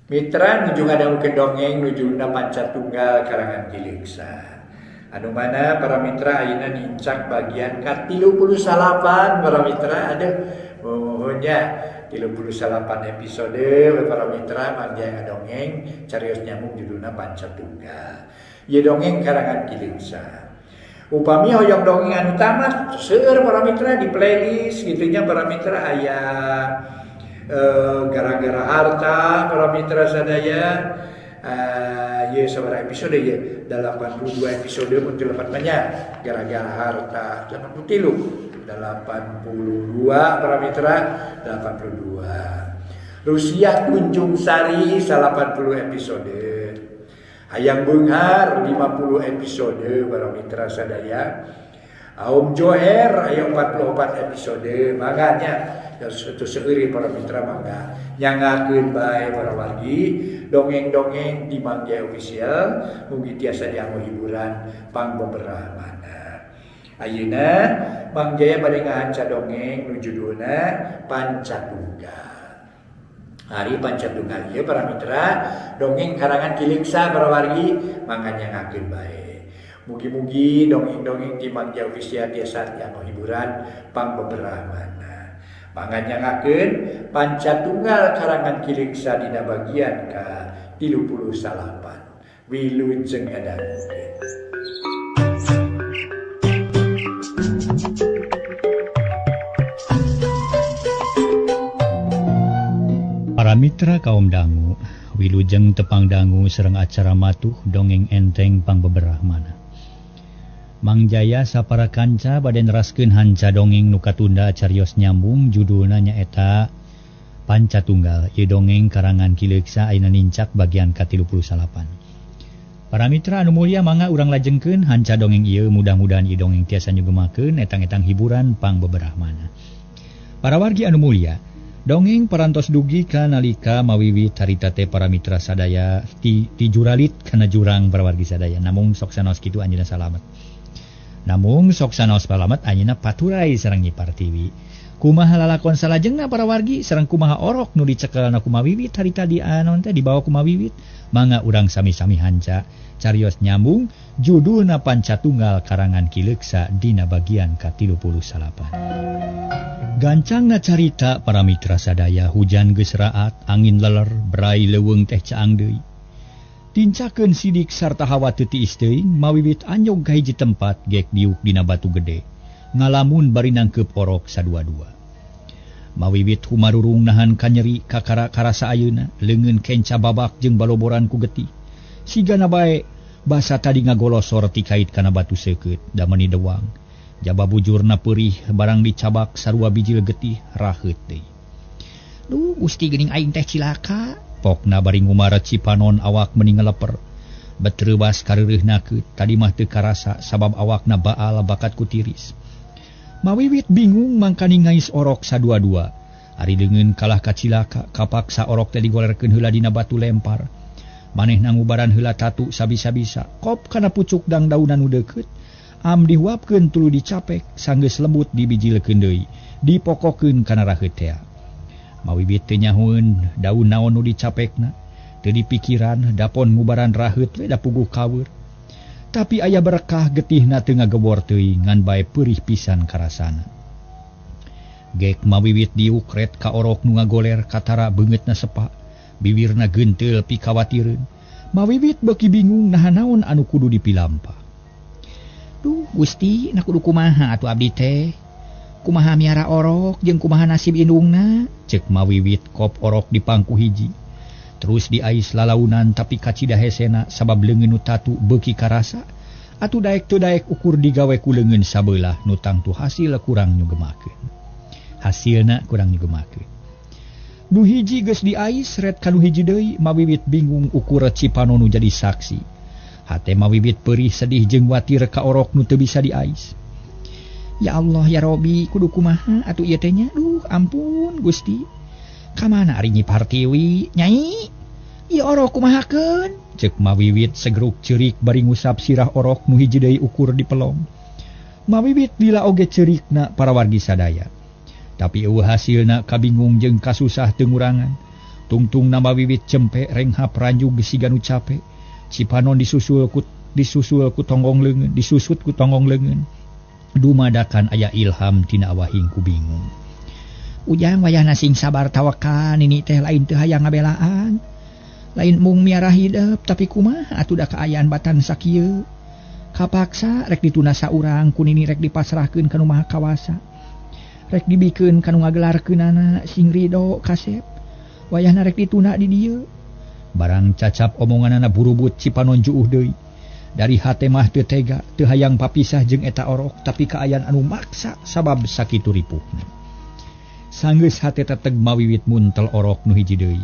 Mitra nuju ngadangukeun dongeng nu judulna Panca Tunggal karangan Ki Leuksa. Anu mana para mitra ayeuna nincak bagian ka-39 para mitra, aduh muhun nya 38 episode para mitra mangga ngadongeng carios nyambung judulna Panca Tunggal. Ieu dongeng karangan Ki Leuksa. Upami hoyong dongeng anu tamat seueur para mitra di playlist gitu nya para mitra, aya gara-gara harta para mitra sadaya, ye sabaraha episode ye, 82 episode mun teu lepat banyak. Gara-gara harta 83, 82 para mitra, 82. Rusiah Tunjung Sari 80 episode, Hayang Beunghar 50 episode para mitra sadaya, Aum Joher aya 44 episode. Mangga itu seueur para mitra, mangga nyanggakeun bae para wargi dongeng-dongeng di Mang Jaya Official, mugi tiasa dianggo hiburan pangbeberah mana. Ayeuna Mang Jaya bade ngahanca dongeng nu judulna Panca Tunggal. Ari Panca Tunggal ieu para mitra dongeng karangan Ki Leuksa. Para wargi mangga nyanggakeun bae. Mugi-mugi dongeng-dongeng di Mang Jaya Official tiasa dianggo hiburan pangbeberah mana. Mangga nyanggakeun Panca Tunggal karangan Ki Leuksa dina bagian ka 38. Wilujeng ngadangukeun. Para mitra kaum dangu, wilujeng tepang dangu sareng acara matuh dongeng enteng pangbeberah mana. Mang Jaya sapara kanca bade neraskeun hanca dongeng nu katunda carios nyambung judulna nyaeta Panca Tunggal. Ieu dongeng karangan Ki Leuksa ayeuna nincak bagian ka-38. Para mitra anu mulia, mangga urang lajengkeun hanca dongeng ieu, mudah-mudahan ieu dongeng tiasa nyugemakeun etang-etang hiburan pangbeberah mana. Para wargi anu mulia, dongeng parantos dugi ka nalika mawiwit harita teh para mitra sadaya ti juralit kana jurang para wargi sadaya. Namung sok sanaos kitu anjeunna salamet. Namung sok sanaos salamet anjeunna paturai sareng Nyi Partiwi. Kumaha lalakon salajengna para wargi sareng kumaha orok nu dicekelna ku mawiwit harita di anon teh dibawa ku mawiwit, mangga urang sami-sami hanca carios nyambung judulna Panca Tunggal karangan Ki Leuksa dina bagian ka-38. Gancangna carita para mitra sadaya, hujan geus raat, angin leler, berai leuweung teh caang deui. Tincakeun sidik sarta hawa teu tiis teuing, mawiwit anjog ka hiji tempat gek diuk dina batu gede. Ngalamun bari nangkeup orok sadua-dua. Mawiwit humarurung nahan kanyeri kakara karasa ayeuna, leungeun kenca babak jeung baloboran ku getih. Sigana bae basa tadi ngagolosor tikait kana batu seukeut da meuni dewang. Jaba bujurna perih barang dicabak sarua bijil getih raheut deui. Duh Gusti geuning aing teh cilaka. Pokna bari ngumaret cipanon awak meuni ngeleper. Betreubas kareureih nakeut tadi mah teu karasa sabab awakna baal bakat ku tiris. Mawiwit bingung mangkani ngais orok sadua-dua. Ari leungeun kalah kacilaka kapaksa orok teh digolerkeun heula dina batu lempar. Manehna ngubaran heula tatu sabisa-bisa kop kana pucuk dangdaunan nu deukeut. Am dihuapkeun tuluy dicapek sanggeus lembut dibijilkeun deui dipokokeun kana raheut tea. Mawiwit teu nyahoeun daun naon nu dicapekna, teu dipikiran dapon ngubaran raheut we da puguh kaweur. Tapi aya berkah getihna teu ngagebor teuing ngan bae peurih pisan karasana. Gek mawiwit diukret ka orok nu ngagoler katara beungeutna sepa, bibirna geunteul pikawatireun. Mawiwit beuki bingung naha naon anu kudu dipilampah. Duh Gusti, na kudu kumaha atuh abdi teh? Kumaha miara orok jeung kumaha nasib indungna? Ceuk mawiwit kop orok di pangku hiji. Terus diais lalaunan tapi kacida hesena sabab leungeun nu tatu beuki karasa. Atuh daek teu daek ukur digawe ku leungeun sabeulah nu tangtu hasil kurang nyugemakeun. Hasilna kurang nyugemakeun. Nu hiji geus diais ret ka nu hiji deui, mawiwit bingung ukur cipanon nu jadi saksi. Hate mawiwit perih sedih jeung watir ka orok nu teu bisa diais. Ya Allah ya Robi, kudu kumaha atuh ieu teh nya? Duh ampun Gusti. Ka mana ari Nyi Partiwi? Nyai, ieu orok kumahakeun? Ceuk mawiwit segeruk ceurik bari ngusap sirah orok nu hiji deui ukur di pelong. Mawiwit lila oge ceurikna para wargi sadaya. Tapi eueuh hasilna kabingung jeung kasusah teu ngurangan. Tungtung nama wiwit cempe renghap ranjug siga nu cape. Cipanon disusul ku tonggong leungeun, disusut ku tonggong leungeun. Dumadakan aya ilham tina awahing ku bingung. Ujang wayahna sing sabar tawakal nini teh lain teu hayang ngabelaan. Lain mung miara hidep tapi kumaha atuh da kaayaan batan sakieu. Kapaksa rek dituna saurang ku nini rek dipasrahkeun ka nu Maha Kawasa. Rek dibikeun ka nu ngagelarkeunana sing rido kasep. Wayahna rek dituna di dieu. Barang cacap omonganana burubut Cipanon juuh deui. Dari hate mah teu tega, teu hayang papisah jeung eta orok, tapi kaayaan anu maksa sabab sakitu ripuhna. Sanggeus hate teteg mawiwit muntel orok nu hiji deui.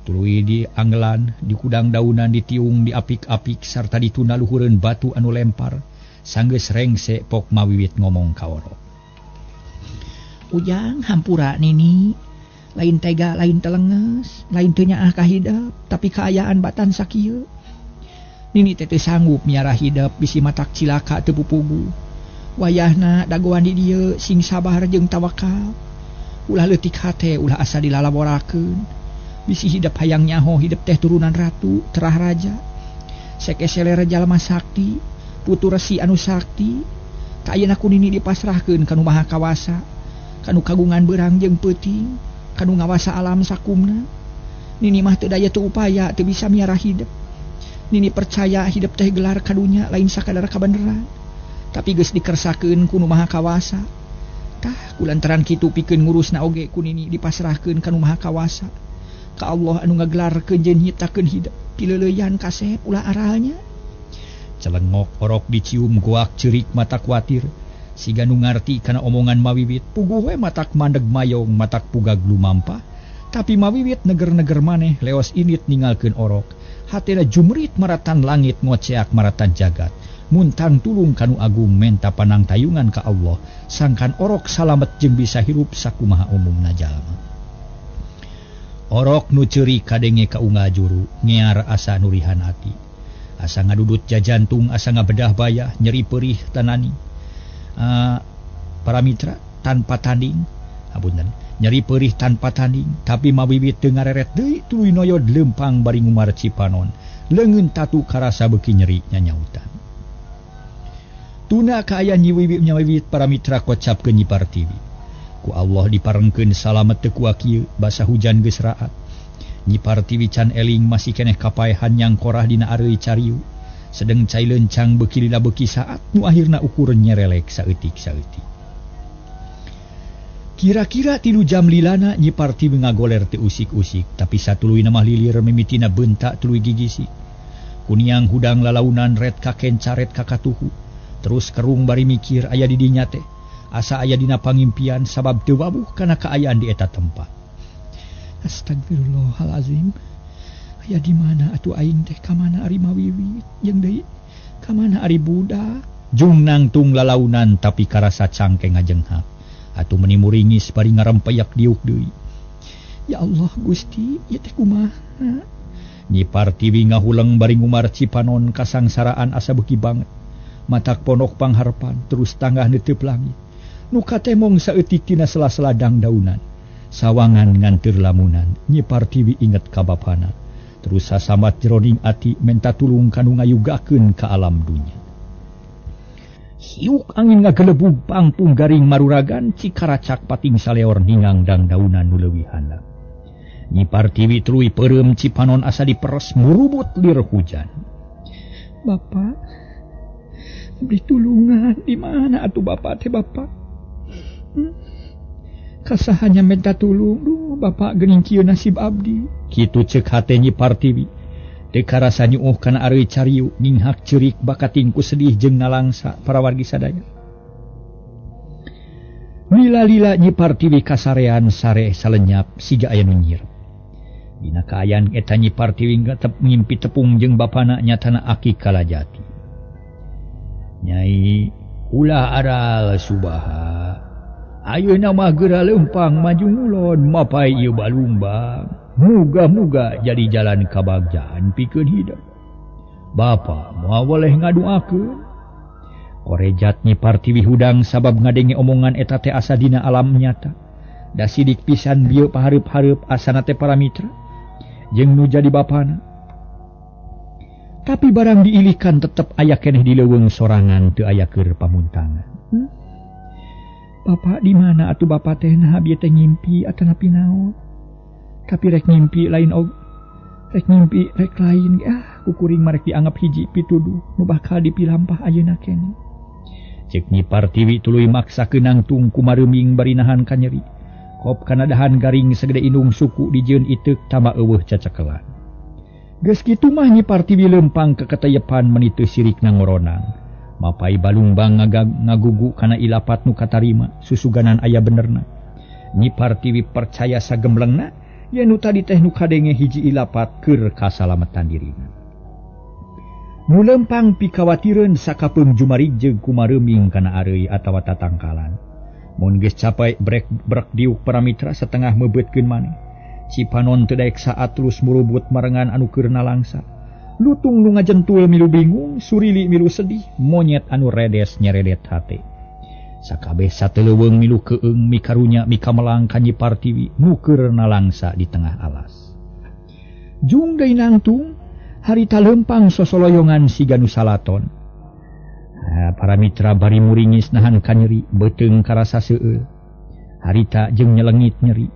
Tuluy di anggelan, di kudang daunan, ditiung, diapik-apik sarta dituna luhureun batu anu lempar. Sanggeus rengse pok mawiwit ngomong ka orok. Ujang hampura nini, lain tega lain telenges, lain teu nyaah ka hidep, tapi kaayaan batan sakieu. Nini teh teu sanggup miara hidep bisi matak cilaka teu pupugu. Wayahna dagoan di dieu sing sabar jeung tawakal. Ulah leutik hate, ulah asa dilalaborakeun. Bisi hidep hayang nyaho hidep teh turunan ratu, terah raja. Sekeseler jalma sakti, putu resi anu sakti. Ka ayeuna ku nini dipasrahkeun ka nu Maha Kawasa, ka nu kagungan beurang jeung peuting, ka nu ngawasa alam sakumna. Nini mah teu daya teu upaya, teu bisa miara hidep. Nini percaya hidep teh gelar kadunya lain sakadar kabeneran. Tapi geus dikersakeun ku nu Maha Kawasa. Tah kulantaran kitu pikeun ngurusna oge ku nini dipasrahkeun ka nu Maha Kawasa. Ka Allah anu ngagelarkeun jeung nyiptakeun hidep. Pileuleuyan kasep ulah aralnya. Celengok orok dicium goak ceurik mata kuatir. Siga nu ngarti kana omongan mawiwit, puguh we matak mandeg mayong, matak pugag lumampah. Tapi mawiwit neger-neger maneh leos init ninggalkeun orok. Hatena jumrit maratan langit ngoceak maratan jagat. Muntang tulung kanu agung menta panang tayungan ka Allah, sangkan orok salamet jeung bisa hirup sakumaha umumna jalma. Orok nu ceurik kadenge ka unggal juru, ngear asa nurihan ati. Asa ngadudut jajantung, asa ngabedah bayah, nyeri perih tanani. Para mitra tanpa tanding, apunten, nyeri perih tanpa tanding, tapi mawiwit teu ngareret deui tuluy noyod leumpang bari ngumar Cipanon. Leungeun tatu karasa beuki nyeri nyanyautan. Tuna kaayaan nyi wiwit para mitra kocapkeun Nyi Partiwi. Ku Allah diparengkeun salamet teu kuak ieu, basa hujan geus raat. Nyi Partiwi can eling masih keneh kapaehan nyangkorah dina areuy cariu. Sedeng cai lencang beuki lila beuki saat nu akhirna ukur nyerelek saeutik-saeutik. Kira-kira 3 jam lilana Nyi Partiwi ngagoler teu usik-usik, tapi satuluyna mah lilir mimitina bentak tuluy gigisik. Kuniang hudang lalaunan ret kakencaret kakatuhu. Terus kerung bari mikir aya di dinya teh. Asa aya dina pangimpian sabab teu wabuh kana kaayaan di eta tempat. Astagfirullahalazim. Aya di mana atuh aing teh, ka mana ari mawiwit jeung deui ka mana ari budak. Jung nangtung lalaunan tapi karasa cangkeng ngajenghak. Atuh meni muringis bari ngarempeyak diuk deui. Ya Allah Gusti, ieu teh kumaha? Nyi Partiwi ngahuleng bari ngumar Cipanon kasangsaraan asa beuki banget. Matak ponok pangharpan terus tanggah netep langit. Nu katemong saeutik tina sela-sela dangdaunan. Sawangan nganteur lamunan, Nyi Partiwi inget ka bapana. Terus sasambat jeroning ati menta tulung kanu ngayugakeun ka alam dunya. Hiuk angin ngagelebug pangpung garing maruragan cikaracak pating saleor ningang dangdaunan nu leuwih handap. Nyi Partiwi tuluy peureum Cipanon asa diperes murubut lir hujan. Bapak, abdi tulungan di mana atuh bapak teh bapak? Kasahanya minta tulung, duh bapak geuning kieu nasib abdi. Kitu ceuk hate Nyi Partiwi. Teu karasa nyuuh kana areuy cariu, ninghak ceurik bakating ku sedih jeung nalangsa para wargi sadaya. Lila-lila Nyi Partiwi kasarean sare salenyap siga aya nu nyirep. Dina kaayaan eta Nyi Partiwi ngatep ngimpi tepung jeung bapana nyatana aki Kalajati. Nyai ulah aral subaha. Ayeuna mah geura leumpang maju ngulon mapai ieu balumbang. Muga-muga jadi jalan kabagjaan pikeun hidup. Bapa moal boleh ngaduakeun. Korejat Nyi Partiwi hudang sabab ngadenge omongan eta teh asa dina alam nyata. Da sidik pisan bieu pahareup-hareup asana teh para mitra. Jeung nu jadi bapana. Tapi barang diilikan tetep aya keneh di leuweung sorangan teu aya keur pamuntangan. Bapak di mana atuh bapak teh nah bieu teh ngimpi atanapi naon? Tapi rek ngimpi lain og rek ngimpi rek lain ah kukuring marek dianggap hiji pituduh nu bakal dipilampah ayeuna keneh. Cek Nyi Partiwi tuluy maksa keunang tung kumareuming bari nahan kanyeri. Kop kana dahan garing sagede indung suku dijieun iteuk tamba eueuh cacakelan. Geus kitu mah Nyi Partiwi leumpang keketayepan meni teu sirik nangoronang. Mapai balungbang ngagugu kana ilapat nu katarima susuganan aya benerna. Nyi Partiwi percaya sagemblengna yen nu tadi teh nu kadenge hiji ilapat keur kasalametan dirina. Nu leumpang pikawatireun sakapeung jumarijeg kumareuming kana areuy atawa tatangkalan. Mun geus capai brek brek diuk para mitra setengah meubeutkeun maneh. Cipanon teu daek saat terus murubut marengan anu keur nalangsa. Lutung nu ngajentul milu bingung, surili milu sedih, monyet anu redes nyeredet hate. Sakabeh sateleuweung milu keung mikarunya mikamelang ka Nyi Partiwi nu keur nalangsa di tengah alas. Jung deui nangtung, harita leumpang sosoloyongan siga nu salaton. Para mitra bari muringis nahan kanyeri, beuteung karasa seueul. Harita jeung nyelengit nyeri.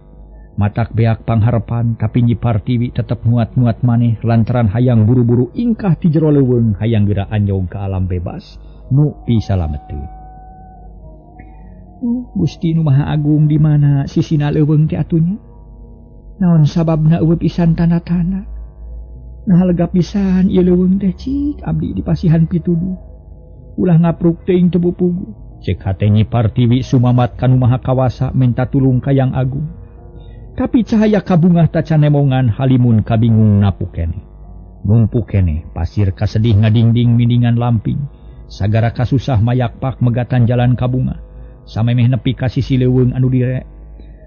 Matak beak pangharepan tapi Nyi Partiwi tetep muat-muat maneh lantaran hayang buru-buru ingkah ti jero leuweung hayang geura anjog ka alam bebas nu pisalameteun. Gusti nu Maha Agung di mana sisina leuweung teh atunya? Naon sababna eueuh pisan tanda-tanda? Nah lega pisan ieu leuweung teh cik abdi dipasihan pituduh. Ulah ngapruk teuing teu puguh. Cek hate Nyi Partiwi sumamat ka nu Maha Kawasa minta tulung ka Yang Agung. Tapi cahaya kabungah tacan nemongan halimun kabingung napuk keneh. Numpuk keneh pasir kasedih ngadingding mindingan lamping. Sagara kasusah mayakpak megatan jalan kabungah. Samemeh nepi ka sisi leuweung anu dire.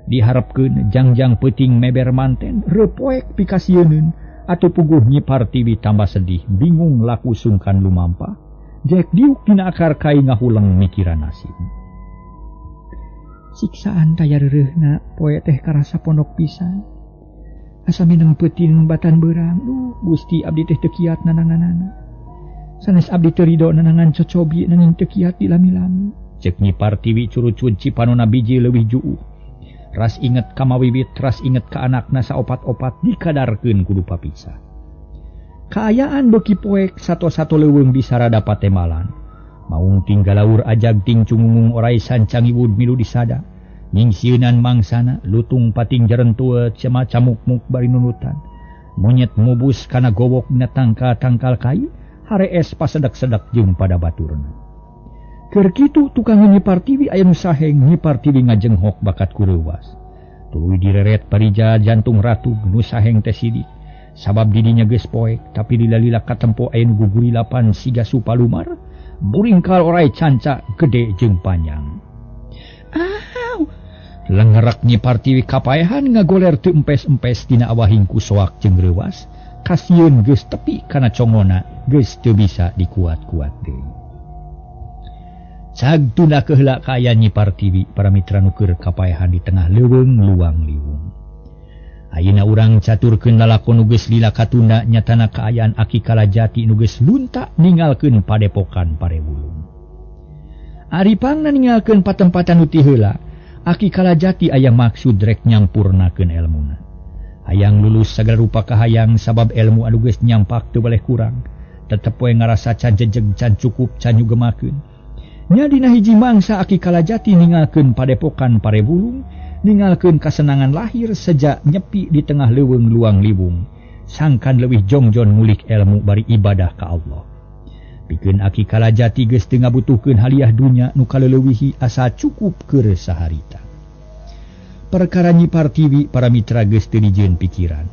Diharepkeun jangjang peuting meber manten reupoek pikasieuneun atuh puguh Nyi Partiwi tambah sedih bingung laku sungkan lumampah. Jek diuk dina akar kai ngahuleng mikiran nasib. Siksaan taya reureuhna poe teh karasa pondok pisan. Asa mineng peuting batan beurang. Duh, Gusti abdi teh teu kiat nananganana. Sanes abdi teu rido nanangan cocobi nanging teu kiat dilami-lami. Cek Nyi Partiwi curucud cipanona biji leuwih juuh. Ras inget ka mawiwit, ras inget ka anakna saopat-opat dikadarkeun kudu papisah. Kaayaan beuki poek sato-sato leuweung disarada patemalan. Maung tinggalaur ajag ting cungungung orai sancangiwud milu disada. Nyingsieunan mangsana lutung pating jarentua cema camuk-muk bari nunutan. Monyet mubus kana gowok dina tangkal-tangkal kayu, harees pasedak-sedak jeung pada baturna. Keur kitu tukang Nyi Partiwi aya nu saheng Nyi Partiwi ngajenghok bakat ku reuwas. Tuluy direret parija jantung ratu nu saheng teh sidik. Sabab didinya geus poek tapi lila-lila katempo aya nu gugurilapan siga supalumar. Buringkal orai canca gede jeung panjang. Aw, lengerak Nyi Partiwi kapaehan ngagoler teu empes-empes dina awahing ku soak jeung reuwas. Kasieun geus tepi kana congona geus teu bisa dikuat-kuat deui. Cag tunda keheula kaayaan Nyi Partiwi para mitra nu keur kapaehan di tengah leuweung luang liwung. Ayeuna urang caturkeun lalakon nu geus lila katunda nyatana kaayaan Aki Kalajati nu geus lunta ninggalkeun padepokan Parewulung. Ari pangna ninggalkeun patempatan nu ti heula, Aki Kalajati aya maksud rek nyampurnakeun elmuna. Hayang lulus sagala rupa kahayang sabab elmu anu geus nyampak teu boleh kurang. Tetep we ngarasa can jejeg can cukup can nyugemakeun. Nya dina hiji mangsa Aki Kalajati ninggalkeun padepokan Parewulung, ninggalkeun kasenangan lahir sejak nyepi di tengah leuweung luang liwung, sangkan leuwih jongjon ngulik ilmu bari ibadah ka Allah. Pikeun Aki Kalajati geus teu ngabutuhkeun haliah dunya nu kaleulewihi asa cukup keur saharita. Perkara Nyi Partiwi para mitra geus teu dijieun pikiran,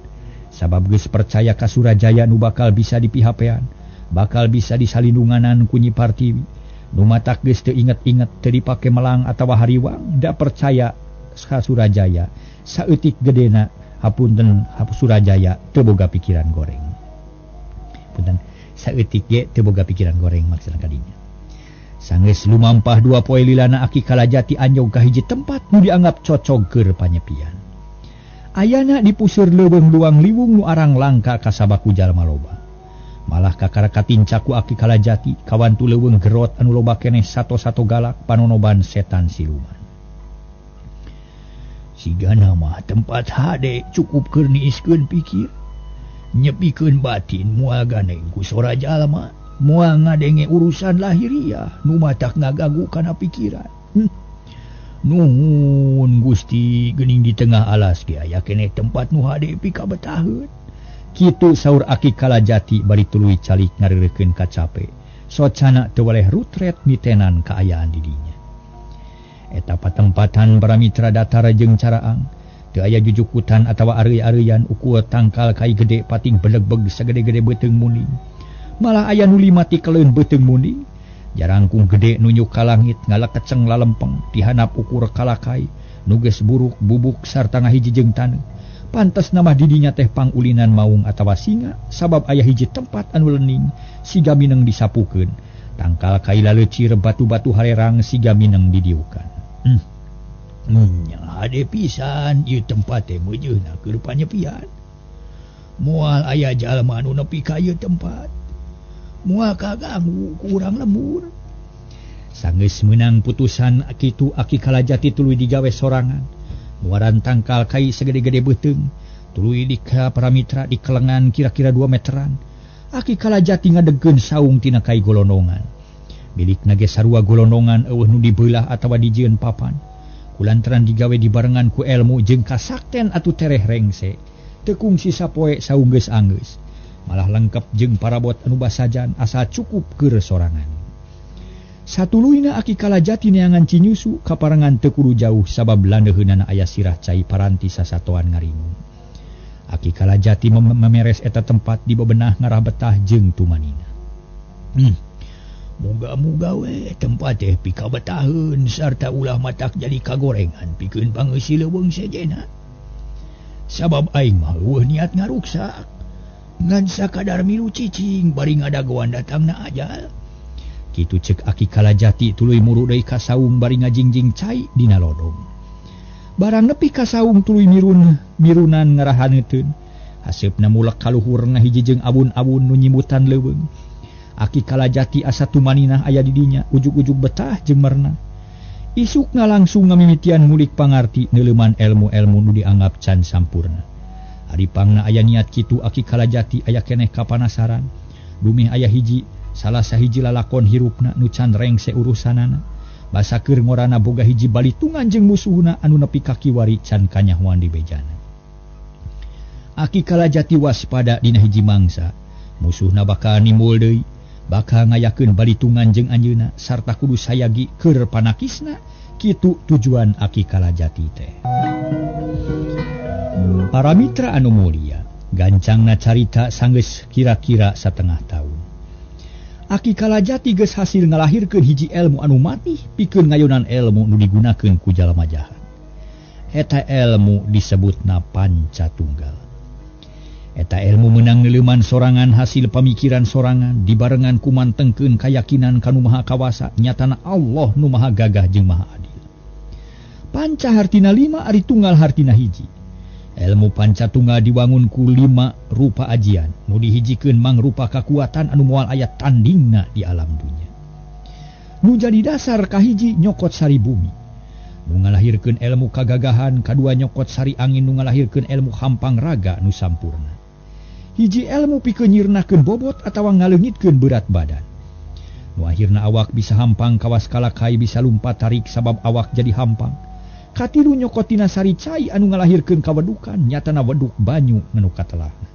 sabab geus percaya ka Surajaya nu bakal bisa dipihapean, bakal bisa disalindunganan ku Nyi Partiwi. Nu matak geus teu inget-inget teu dipake melang atawa hariwang, da percaya ka Surajaya saeutik gedena hapunten Surajaya teu boga pikiran goreng. Punten saeutik ge teu boga pikiran goreng maksudna kadinya. Sanggeus lumampah dua poe lilana Aki Kalajati anjog ka hiji tempat nu dianggap cocog keur panyepian. Ayana dipuseur leuweung luang liwung nu arang langka kasabaku jalma loba. Malah kakara katinca ku Aki Kalajati kawantu leuweung gerot anu loba keneh sato-sato galak panonoban setan siluman. Sigana mah tempat hade cukup keur niiskeun pikir. Nyepikeun batin moal ganeng ku sora jalma, moal ngadenge urusan lahiriah nu matak ngagagu kana pikiran. Nuhun Gusti geuning di tengah alas ge aya keneh tempat nu hade pikabetaheun. Kitu saur Aki Kalajati bari tuluy calik ngareureukeun kacape. Socana teu waleh rutret mitenan kaayaan di dinya. Eta patempatan para mitra datar jeung caraang, teu aya jujukutan atawa areuy-areuyan ukur tangkal kai gede pating belegbeg sagede-gede beuteung muning. Malah aya nu lima tikeleun beuteung muning. Jarangkung gede nunjuk ka langit ngalakeceng lalempeng dihanap ukur kalakai nu geus buruk bubuk sarta ngahiji jeung taneuh. Pantes nama didinya teh pangulinan maung atawa singa sabab aya hiji tempat anu lening siga mineng disapukeun. Tangkal kai laleucir batu-batu harerang siga mineng didiukan. Nya hade pisan ieu tempat teh meujeuna keur panyepian. Moal aya jalma anu nepi ka ieu tempat. Moal kaganggu ku urang lembur. Sanggeus meunang putusan kitu Aki Kalajati tuluy digawe sorangan. Muaran tangkal kai segede-gede beuteung, tuluy di ka para mitra di kelengan kira-kira 2 meteran. Aki Kalajati ngadegkeun saung tina kai golondongan. Milikna ge sarua golondongan eueuh nu dibeulah atawa dijieun papan. Kulantaran digawe dibarengan ku elmu jeung kasakten atuh tereh rengse. Teu kungsi sapoe saung geus anggeus. Malah lengkap jeung parabot anu basajan asal cukup keur sorangan. Satuluyna Aki Kalajati neangan cinyusu kaparengan teu kudu jauh sabab landeuheunana aya sirah cai paranti sasatoan ngaringung. Aki Kalajati memeres eta tempat di bebenah ngarah betah jeung tumanina. Muga-muga we tempat teh pikabetaheun sarta ulah matak jadi kagorengan pikeun pangeusi leuweung sejenna. Sabab aing mah eueuh niat ngaruksak. Ngan sakadar milu cicing bari ngadagoan datangna ajal. Kitu cek Aki Kalajati tuluy muru deui ka saung bari ngajingjing cai dina lodong. Barang nepi ka saung tuluy mirunan ngarahaneuteun. Haseupna mulek ka luhur ngahiji jeung abun-abun nu nyimutan leuweung. Aki Kalajati asa tumaninah aya di dinya ujug-ujug betah jeung merna. Isukna langsung ngamimitian ngulik pangarti neuleuman elmu-elmu nu dianggap can sampurna. Ari pangna aya niat kitu Aki Kalajati aya keneh kapanasaran. Dumeh aya hiji salah sahiji lalakon hirupna nu can rengse urusanana. Basa keur ngorana boga hiji balitungan jeung musuhna anu nepi ka kiwari can kanyahoan di bejana. Aki Kalajati waspada dina hiji mangsa. Musuhna bakal nimbul deui, bakal ngayakeun balitungan jeung anjeunna sarta kudu sayagi keur panakisna. Kitu tujuan Aki Kalajati teh. Para mitra anu mulia, gancangna carita sanggeus kira-kira satengah tahun. Aki Kalajati geus hasil ngalahirkeun hiji elmu anu matih pikeun ngayonan elmu nu digunakeun ku jalma jahat. Eta elmu disebutna panca tunggal. Eta elmu meunang neuleuman sorangan hasil pamikiran sorangan dibarengan ku mantengkeun kayakinan ka nu Maha Kawasa nyatana Allah nu Maha Gagah jeung Maha Adil. Panca hartina lima ari tunggal hartina hiji. Elmu panca tunggal diwangun ku 5 rupa ajian nu dihijikeun mangrupa kakuatan anu moal aya tandingna di alam dunya. Nu jadi dasar kahiji nyokot sari bumi nu ngalahirkeun elmu kagagahan, kadua nyokot sari angin nu ngalahirkeun elmu hampang raga nu sampurna. Hiji elmu pikeun nyirnakeun bobot atawa ngaleungitkeun berat badan. Nu akhirna awak bisa hampang kawas kalakai bisa lumpat tarik sabab awak jadi hampang. Katilu nyokotina sari cai anu ngalahirkeun kawedukan nyatana weduk banyu nganu katelahna.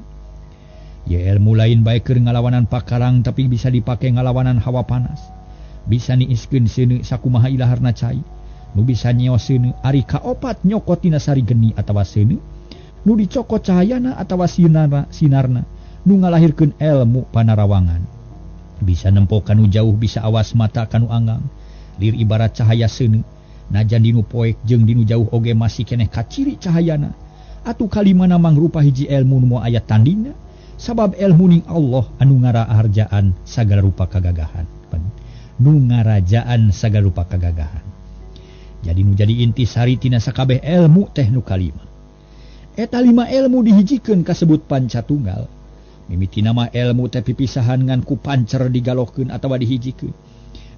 Ye elmu lain bae keur ngalawanan pakarang tapi bisa dipake ngalawanan hawa panas. Bisa niiskeun seuneu sakumaha ilaharna cai. Nu bisa nyeos seuneu ari kaopat nyokotina sari geni atawa seuneu nu dicokot cahayana atawa sinarna nu ngalahirkeun elmu panarawangan. Bisa nempo kanu jauh bisa awas mata kanu anggang. Lir ibarat cahaya seuneu najan dinu poek jeung dinu jauh oge masih keneh kaciri cahayana. Atuh kalimana mangrupa hiji elmu nu moal aya tandingna sabab elmu ning Allah anu ngaraharjaan sagala rupa kagagahan. Nu ngarajaan sagala rupa kagagahan. Jadi nu jadi inti sari tina sakabeh elmu teh nu kalima. Eta 5 ilmu dihijikeun kasebut pancatunggal. Mimiti nama ilmu teh pipisahan ngan ku pancer digalokeun atawa dihijikeun.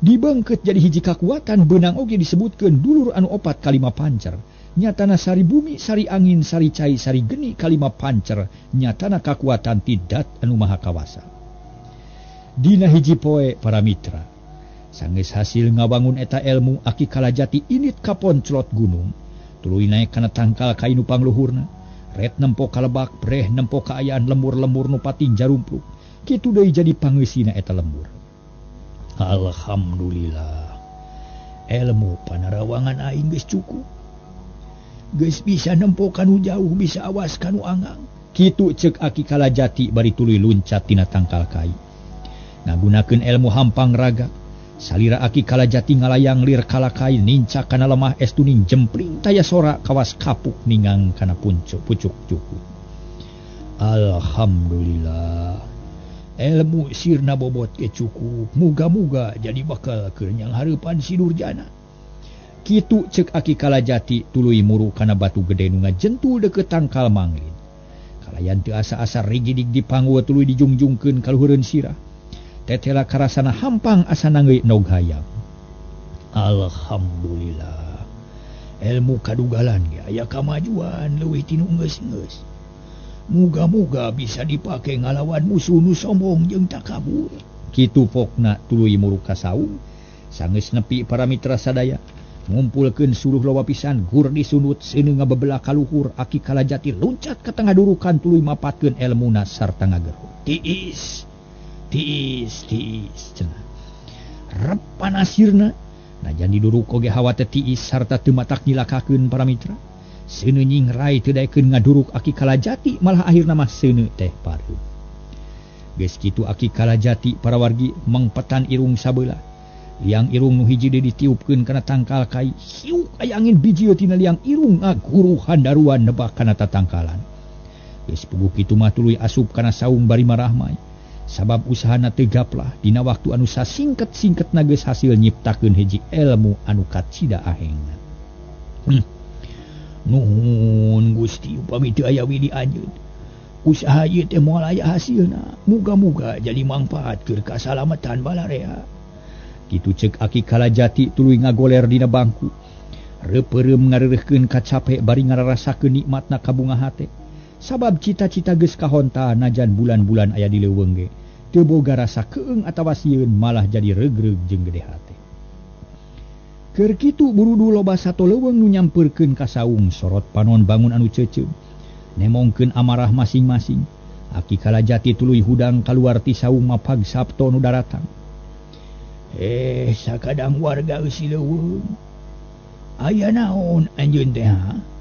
Dibengket jadi hiji kakuatan beunang oge disebutkeun dulur anu 4 kalima pancer. Nyatana sari bumi, sari angin, sari cai, sari geni kalima pancer. Nyatana kakuatan ti dat anu maha kawasa. Dina hiji poe para mitra. Sanggeus hasil ngabangun eta ilmu Aki Kalajati init ka ponclot gunung. Tuluy naek kana tangkal kai nu pangluhurna. Ret nempo kalebak, breh nempo kaayaan lembur-lembur nu pating jarumpluk. Kitu deui jadi pangeusina eta lembur. Alhamdulillah. Ilmu panarawangan aing geus cukup. Geus bisa nempo kanu jauh, bisa awas kanu angang. Kitu ceuk Aki Kalajati bari tuluy luncat tina tangkal kai. Ngagunakeun ilmu hampang raga. Salira Aki Kalajati ngalayang lir kalakai nincak kana lemah es tuning jempling taya sora kawas kapuk ningang kana pucuk cuku. Alhamdulillah. Ilmu sirna bobot ke cukup. Muga-muga jadi bakal keur nyang hareupan si Durjana. Kitu ceuk Aki Kalajati tuluy muru kana batu gede nu ngajentul deukeut tangkal manglin. Kalayan teu asa-asa rigidig dipanggul tuluy dijungjungkeun ka luhureun sirah. Tetela karasana hampang asa nanggeuy nog hayam. Alhamdulillah. Ilmu kadugalan ge aya kamajuan leuwih tinu geus-geus. Muga-muga bisa dipake ngalawan musuh nu sombong jeung takabur. Kitu pokna tuluy muru ka saung. Sanggeus nepi para mitra sadaya. Ngumpulkeun suluh loba pisan gur disundut seuneu ngabebela ka luhur. Aki Kalajati luncat ka tengah durukan tuluy mapatkeun elmuna sarta ngagero. Tiis tiis tiis cenah. Rep panasirna najan diduruk oge hawa teh tiis sarta teu matak nyilakakeun para mitra. Seuneu nyingrai teu daekeun ngaduruk Aki Kalajati malah akhirna mah seuneu teh pareum. Geus kitu Aki Kalajati para wargi mengpetan irung sabelah. Liang irung nu hiji deui ditiupkeun kana tangkal kai. Hiuk aya angin bijil tina liang irung ngaguru handaruan nebak kana tatangkalan. Geus puguh kitu mah tuluy asup kana saung bari marahmai. Sabab usahana teu gaplah dina waktu anu sasingket-singketna geus hasil nyiptakeun hiji ilmu anu kacida ahengna. Nuhun Gusti upami teu aya widi anjeun. Usaha ieu teh moal aya hasilna. Muga-muga jadi mangfaat keur kasalamatan balarea. Kitu ceuk Aki Kalajati tuluy ngagoler dina bangku. Reupeureum ngareureurkeun kacape bari ngararasakeun nikmatna kabunga hate. Sabab cita-cita geus kahonta najan bulan-bulan aya di leuweung ge. Teu boga rasa keung atawa sieun malah jadi regreg jeung gede hate. Keur kitu burudu loba sato leuweung nu nyampeurkeun ka saung sorot panon bangun anu ceuceum. Nemongkeun amarah masing-masing. Aki Kalajati tuluy hudang kaluar ti saung mapag Sabto nu daratang. Sakadang warga eusi leuweung. Aya naon anjeun teh?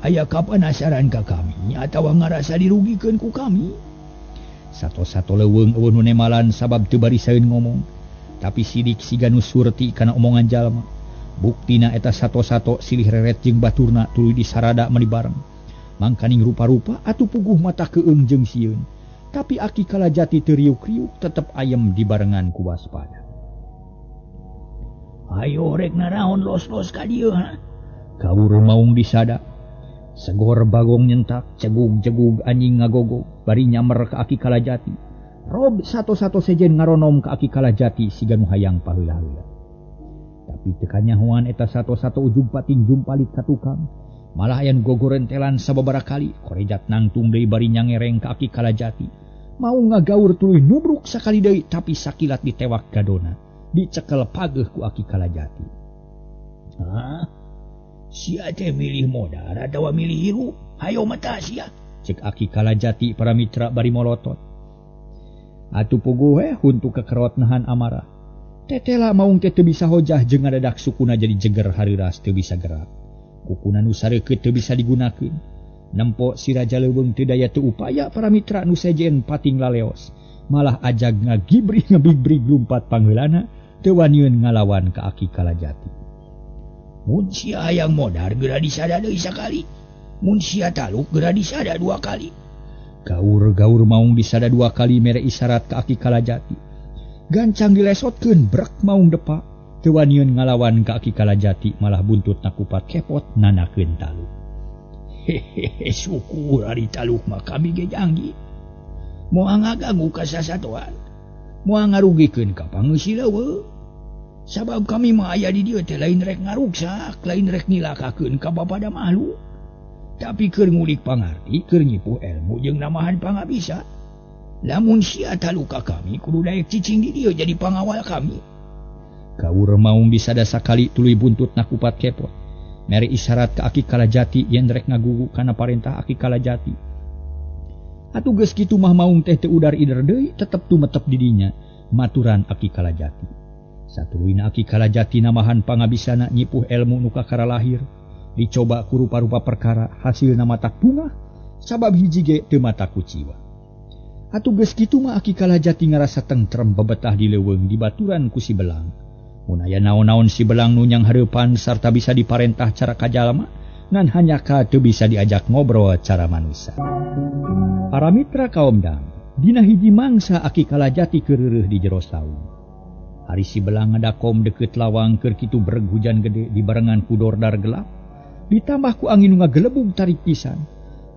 Aya kapanasaran ka kami atawa ngarasa dirugikeun ku kami? Sato-sato leuweung eueuh nu nemalan sabab teu barisaeun ngomong. Tapi sidik siga nu surti kana omongan jalma. Buktina eta sato-sato silih reret jeung baturna tuluy disarada meuni bareng. Mangkaning rupa-rupa atuh puguh mata keung jeung sieun. Tapi Aki Kalajati teu riuk-riuk tetep ayem dibarengan ku waspada. Ayo rek naraon los-los ka dieu ha. Kaur maung disada. Segor bagong nyentak, cegug-jegug anjing ngagogog bari nyamer ka Aki Kalajati. Rob sato-sato sejen ngaronom ka Aki Kalajati siga nu hayang paheula-heula. Tapi teu kanyahoan eta sato-sato ujug pating jumpalit ka tukang. Malah aya nu gogorentelan sababaraha kali, korejat nangtung deui bari nyangereng ka Aki Kalajati. Mau ngagaur tuluy nubruk sakali deui tapi sakilat ditewak gadona. Dicekel pageuh ku Aki Kalajati. Hah? Sia teh milih modar atawa milih hirup? Hayo mata sia. Cek Aki Kalajati para mitra bari molotot. Atuh puguh we huntu kekerot nahan amarah. Tetela maung teh teu bisa hojah jeung ngadadak sukuna jadi jeger hareuras teu bisa gerak. Kukuna nu sareukeut teu bisa digunakeun. Nempo si Raja Leuweung teu daya teu upaya para mitra nu sejen pating laleos. Malah ajag ngagibri ngebibrig lumpat pangheulana teu waniun ngalawan ka Aki Kalajati. Mun sia hayang modar geura disada deui sakali. Mun sia taluk geura disada 2 kali. Gaur-gaur maung disada 2 kali mere isyarat ka Aki Kalajati. Gancang dilesotkeun brek maung depa. Teu waniun ngalawan ka Aki Kalajati malah buntut nakupat kepot nanakeun taluk. Hehehe, syukur ari taluk mah kami ge janji. Moal ngaganggu ka sasatoan. Moal ngarugikeun ka pangeusi leuweung. Sabab kami mah aya di dieu teh lain rek ngaruksak, lain rek nilakakeun ka bapada makhluk. Tapi keur ngulik pangarti, keur nyipuh ilmu jeung namahan pangabisa. Lamun sia taluka kami kudu daek cicing di dieu jadi pangawal kami. Kaur maung bisada sakali tuluy buntut na kupat kepot. Mere isyarat ka Aki Kalajati yen rek ngagugu kana parentah Aki Kalajati. Atuh geus kitu mah maung teh teu udar ider deui, tetep tumetep di dinya maturan Aki Kalajati. Satuluyna Aki Kalajati namahan pangabisana nyipuh ilmu nu kakara lahir. Dicoba ku rupa-rupa perkara hasilna matak bungah sabab hiji ge teu mata kuciwa. Atuh geus kitu mah Aki Kalajati ngarasa tentrem bebetah di leuweung dibaturan ku si Belang. Mun aya naon-naon si Belang nu nyang hareupan sarta bisa diparentah cara kajalma, ngan hanya ka teu bisa diajak ngobrol cara manusia. Para mitra kaum dang, dina hiji mangsa Aki Kalajati keureuh di jero saung. Ari si Belang ngadakom deukeut lawang keur kitu breg hujan gede dibarengan ku dordar gelap, ditambah ku angin nu ngagelebug tarik pisan.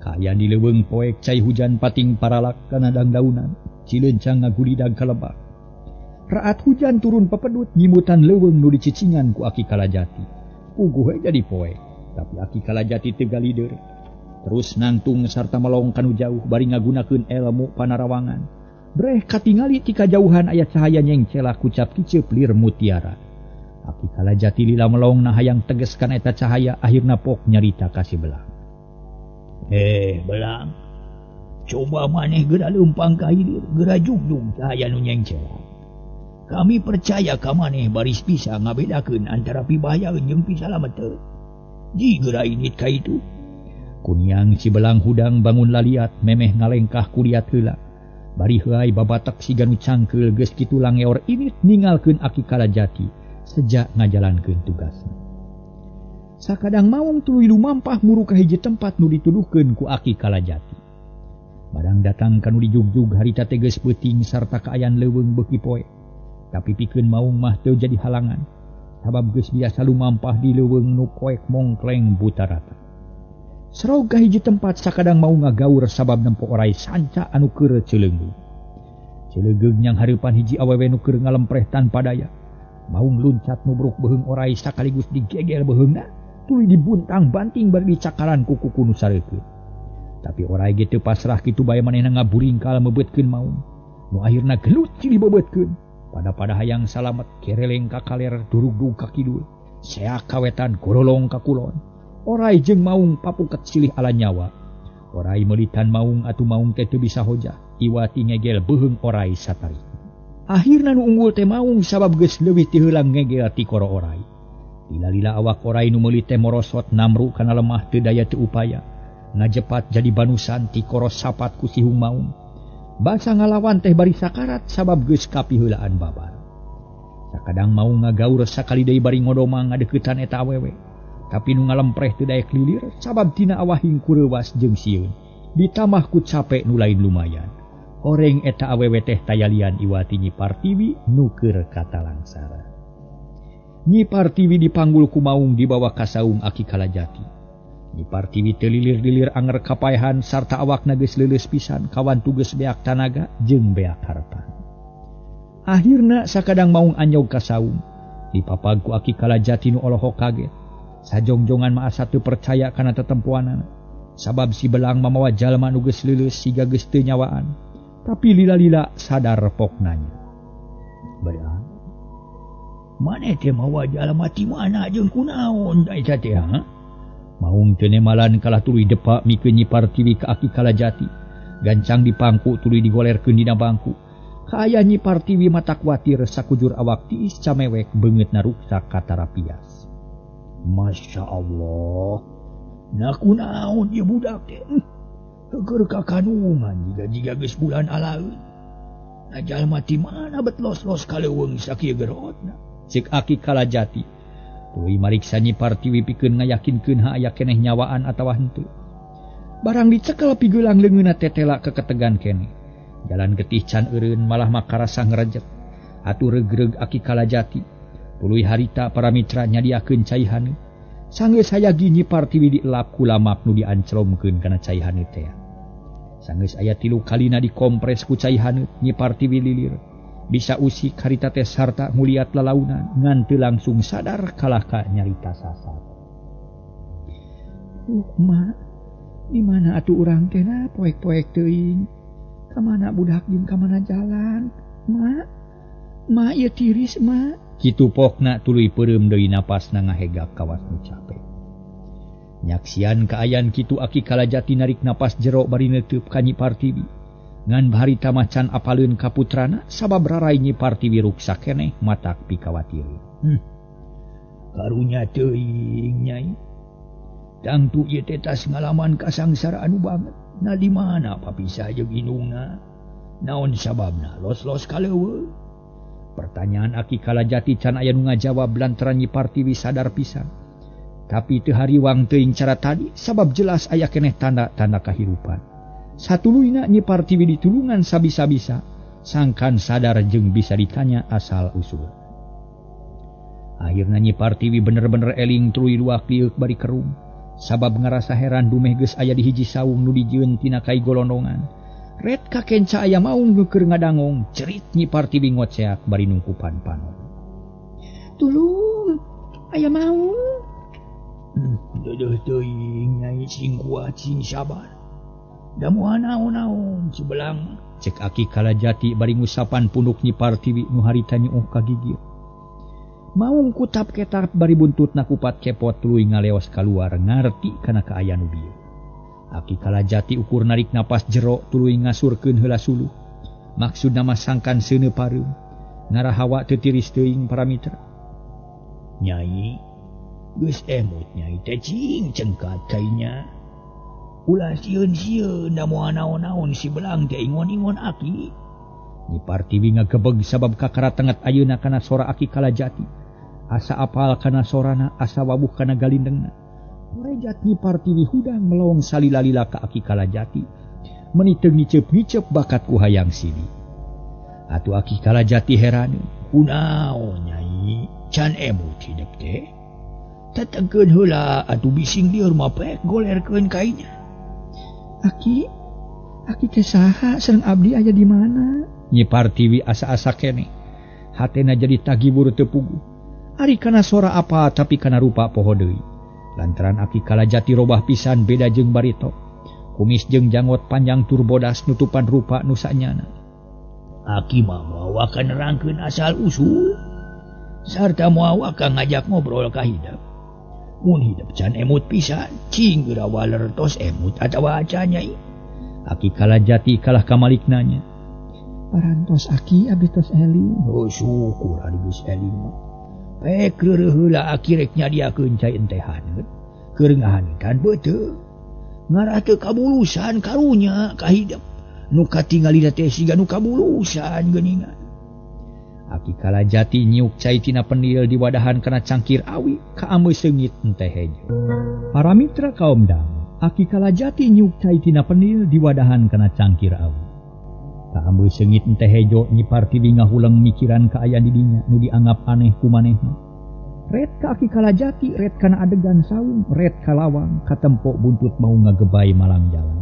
Kaayaan di leuweung poek cai hujan pating paralak kana dangdaunan, cilencang ngagulidag ka lebak. Raat hujan turun pepedut nyimutan leuweung nu dicicingan ku Aki Kalajati. Puguh we jadi poek, tapi Aki Kalajati teu galider. Terus nangtung sarta melong kanu jauh bari ngagunakeun elmu panarawangan. Breh katingali ti kajauhan aya cahaya nyengcela kucap kiceup lir mutiara. Aki Kalajati lila melong na hayang teges kana eta cahaya, akhirna pok nyarita ka si Belang. Belang, coba maneh geura leumpang ka hilir, geura jugjug cahaya nu nyengcela. Kami percaya ka maneh baris bisa ngabedakeun antara pibahayaeun jeung pisalameteun. Ji geura init ka itu. Kuniang si Belang hudang bangun laliat memeh ngalengkah kuliat heula. Bari heuay babatak siga nu cangkeul geus kitu langeor init ninggalkeun Aki Kalajati sejak ngajalankeun tugasna. Sakadang maung tuluy lumampah muru ka hiji tempat nu dituduhkeun ku Aki Kalajati. Barang datang ka nu dijugjug harita teh geus peuting sarta kaayaan leuweung beuki poe. Tapi pikeun maung mah teu jadi halangan, sabab geus biasa lumampah di leuweung nu poek mongkleng buta rata. Serog ka hiji tempat sakadang maung ngagaur sabab nempo orai sanca anu keur ceuleunggeung. Ceuleunggeung nyang hareupan hiji awewe nu keur ngalempreh tanpa daya. Maung luncat nubruk beuheung orai sakaligus digegel beuheungna, tuluy dibuntang banting bari dicakaran ku kuku nu sareukeun. Tapi orai ge teu pasrah kitu bae manehna ngaburingkal mebeutkeun maung. Nu akhirna gelut silih bebeutkeun. Pada-pada hayang salamet kereleng ka kaler durugdug ka kidul, seak ka wetan gorolong ka kulon. Orai jeung maung papuket silih ala nyawa. Orai meulitan maung atuh maung teh teu bisa hoja, iwati ngegel beuheung orai satari. Akhirna nu unggul teh maung sabab geus leuwih ti heula ngegel ti koro orai. Lila-lila awak orai nu meuli teh morosot namru kana lemah teu daya teu upaya. Ngajepat jadi banusan ti koro sapat ku sihung maung. Basa ngalawan teh bari sakarat sabab geus kapiheulaan babar. Sakadang maung ngagaur sakali deui bari ngodomang ngadeuketan eta awewe. Tapi nu ngalempreh teu daek lilir sabab tina awahing kureuwas jeung sieun. Ditambah ku capek nu lain lumayan. Horeng eta awewe teh tayalian iwati Nyi Partiwi nu keur katalangsara. Nyi Partiwi dipanggul ku maung dibawa ka saung Aki Kalajati. Nyi Partiwi teu lilir-lilir anger kapaehan sarta awakna geus leuleus pisan kawantu geus beak tanaga jeung beak harapan. Akhirna sakadang maung anyog ka saung. Dipapag ku Aki Kalajati nu olohok kaget. Sajongjongan mah asa teu percaya kana tetempoanana. Sabab si Belang mamawa jalma nu geus leuleus siga geus teu nyawaan. Tapi lila-lila sadar poknanya. Belang, maneh teh mawa jalma ti mana jeung kunaon eta teh ha? Maung teu nemalan kalah tuluy depak mikeun Nyi Partiwi ka Aki Kalajati. Gancang dipangku tuluy digolerkeun dina bangku. Kaayaan Nyi Partiwi mata kuatir sakujur awak tiis camewek beungeutna ruksak katarapias. Masya Allah, na kunaon ieu budak teh? Keur kakanungan jiga-jiga geus bulan alaeun. Na jalma ti mana bet los-los ka leuweung sakieu gerotna? Ceuk Aki Kalajati. Tuluy mariksa Nyi Partiwi pikeun ngayakinkeun ha aya keneh nyawaan atawa henteu. Barang dicekel pigeulang leungeunna tetela keketegan keneh. Jalan getih can eureun malah makarasa ngrejet. Atuh regreg Aki Kalajati. Tuluy harita para mitra nyadiakeun cai haneut. Sanggeus hayagi Nyi Partiwi dielap ku lamap nu diancromkeun kana cai haneut teh. Sanggeus aya 3 kalina dikompres ku cai haneut Nyi Partiwi lilir. Bisa usik harita teh sarta nguliat lalaunan ngan teu langsung sadar kalah ka nyarita sasat. Mak, di mana atuh urang teh na poek-poek teuing? Ka mana budak jeung ka mana jalan? Mak, mak ieu tiris mak. Kitu pokna tuluy peureum deui napasna ngahegak kawas nu capek. Nyaksian kaayaan kitu Aki Kalajati narik napas jero bari neuteub ka Nyi Partiwi. Ngan harita mah can apaleun ka putrana sabab rarai Nyi Partiwi ruksa keneh matak pikawatir. Karunya teuing Nyai. Tangtu ieu teh tas ngalaman kasangsara anu banget. Na di mana papisah jeung indungna? Naon sababna los-los ka leuweung? Pertanyaan Aki Kalajati can aya nu ngajawab lantaran Nyi Partiwi sadar pisan. Tapi teu hariwang teuing cara tadi sabab jelas aya keneh tanda-tanda kahirupan. Satuluyna Nyi Partiwi ditulungan sabisa-bisa, sangkan sadar jeung bisa ditanya asal usul. Akhirna Nyi Partiwi bener-bener eling tuluy luak lieuk bari kerung. Sabab ngarasa heran dumeh geus aya di hiji saung nu dijieun tina kai golondongan. Ret ka kenca aya maung nu keur ngadangong, cerit Nyi Partiwi ngoceak bari nungkupan panon. Tulung, aya maung. Deudeuh teuing Nyai, sing kuat sing sabar. Da moal naon-naon cibelang. Cek Aki Kalajati bari ngusapan punduk Nyi Partiwi nu harita nyuuh ka gigir. Maung kutap ketap bari buntutna kupat kepot tuluy ngaleos kaluar ngarti kana kaayaan nu bieu. Aki Kalajati ukur narik napas jero tuluy ngasurkeun heula suluh. Maksudna mah sangkan seuneu pareum. Ngarahawa teu tiris teuing para mitra. Nyai, geus emut Nyai teh cing cengkat kainya. Ulah sieun-sieun da moal naon-naon si belang teh ingon-ingon Aki. Nyi Partiwi ngagebeg sabab kakara tenget ayeuna kana sora Aki Kalajati. Asa apal kana sorana, asa wabuh kana galindengna. Rejat Nyi Partiwi hudang melong salila-lila ka Aki Kalajati. Meni teu ngiceup-ngiceup bakat ku hayang sili. Atuh Aki Kalajati heraneun. Kunaon Nyai, can emut hidep teh. Tetengkeun heula atuh bising lieur mah pek golerkeun kainya. Aki, aki teh saha sareng abdi aya di mana? Nyi Partiwi asa-asa keneh. Hatena jadi tagibur teu puguh. Ari kana sora apa tapi kana rupa poho deui. Lantaran Aki Kalajati robah pisan beda jeung barito. Kumis jeung janggot panjang tur bodas nutupan rupa nu sanyana. Aki mah moal waka nerangkeun asal usul sarta moal waka ngajak ngobrol ka hidep. Mun hidep can emut pisan, cing geura waler tos emut atawa acan Nyai. Aki Kalajati kalah ka maliknanya. Parantos Aki abdi tos eling. Oh syukur ari geus eling mah. Pek reureuh heula Aki rek nyadiakeun cai enteh haneut. Keur ngahanetan beuteung. Ngarah teu kabulusan karunya ka hidep. Nu katingalina teh siga nu kabulusan geuningan. Aki Kalajati nyiuk cai tina penil di wadahan kana cangkir awi kaameu seungit enteh hejo. Para mitra kaum dang, Aki Kalajati nyiuk cai tina penil di wadahan kana cangkir awi. Kaameu seungit enteh hejo Nyi Partiwi ngahuleng mikiran kaayaan di dinya nu dianggap aneh ku manehna. Ret ka Aki Kalajati, ret kana adegan saung, ret ka lawang, katempo buntut mau ngagebay malang jalan.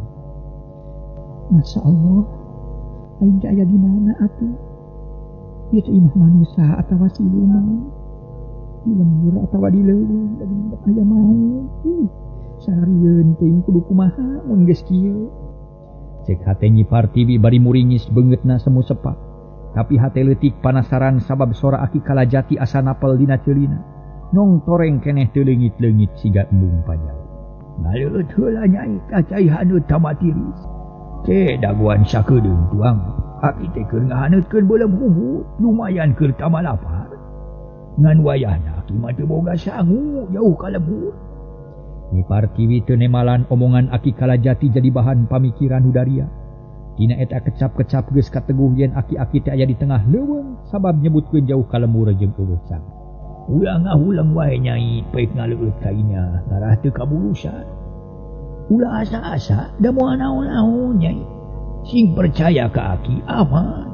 Masya Allah, aing teh aya di mana atuh? Ieu teh imah manusia atawa siluman? Di lembur atawa di leuweung da geuning aya maung. Sarieun teuing kudu kumaha mun geus kieu. Cek hate Nyi Partiwi bari muringis beungeutna semu sepak. Tapi hate leutik panasaran sabab sora Aki Kalajati asa napel dina ceulina. Nong toreng keneh teu leungit-leungit siga embung pajau. Ngaleut heula Nyai ka cai haneut tamatiris. Ke daguan sakedeung tuang. Aki teh keur ngahaneutkeun beuleum humbut, lumayan keur tamalapar. Ngan wayahna aki mah teu boga sangu jauh ka lembur. Nyi Partiwi teu nemalan omongan Aki Kalajati jadi bahan pamikiran hudaria. Tina eta kecap-kecap geus kateguh yen aki-aki teh aya di tengah leuweung sabab nyebutkeun jauh ka lembur jeung eueuh sangu. Ulah ngahuleng wae Nyai pek ngaleueut kainya ngarah teu kabulusan. Ulah asa-asa da moal naon-naon Nyai. Sing percaya ka aki aman.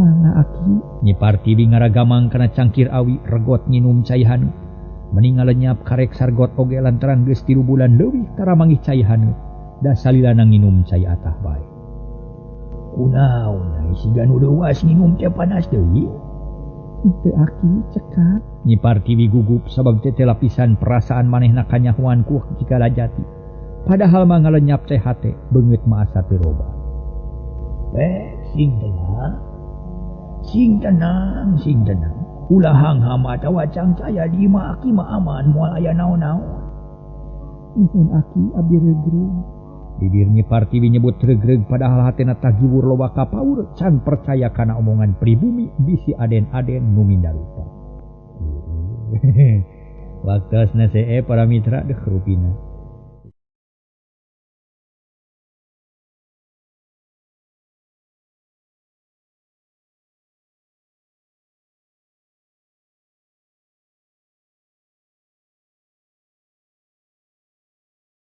Mangga aki. Nyi Partiwi ngaragamang kana cangkir awi regot nginum cai haneut. Mending ngalenyap karek sargot oge lantaran geus 3 bulan leuwih tara manggih cai haneut. Da salilana nginum cai atah bae. Kunaon siga nu leuwas nginum teh panas deui? Teu aki cekap. Nyi Partiwi gugup sabab teh lapisan perasaan manehna kanyahoan ku Cikalajati. Padahal mah ngalenyap teh hate beungeut mah asa teu robah. Sing tenang. Sing tenang, sing tenang. Ulah hangham atawa cangcaya di imah aki mah aman moal aya naon-naon. Nuhun aki abdi regreg. Bibir Nyi Partiwi nyebut regreg padahal hatena tagiwur loba kapaur can percaya kana omongan pribumi bisi aden-aden nu mindarupa. Waktosna see para mitra deuh rupina.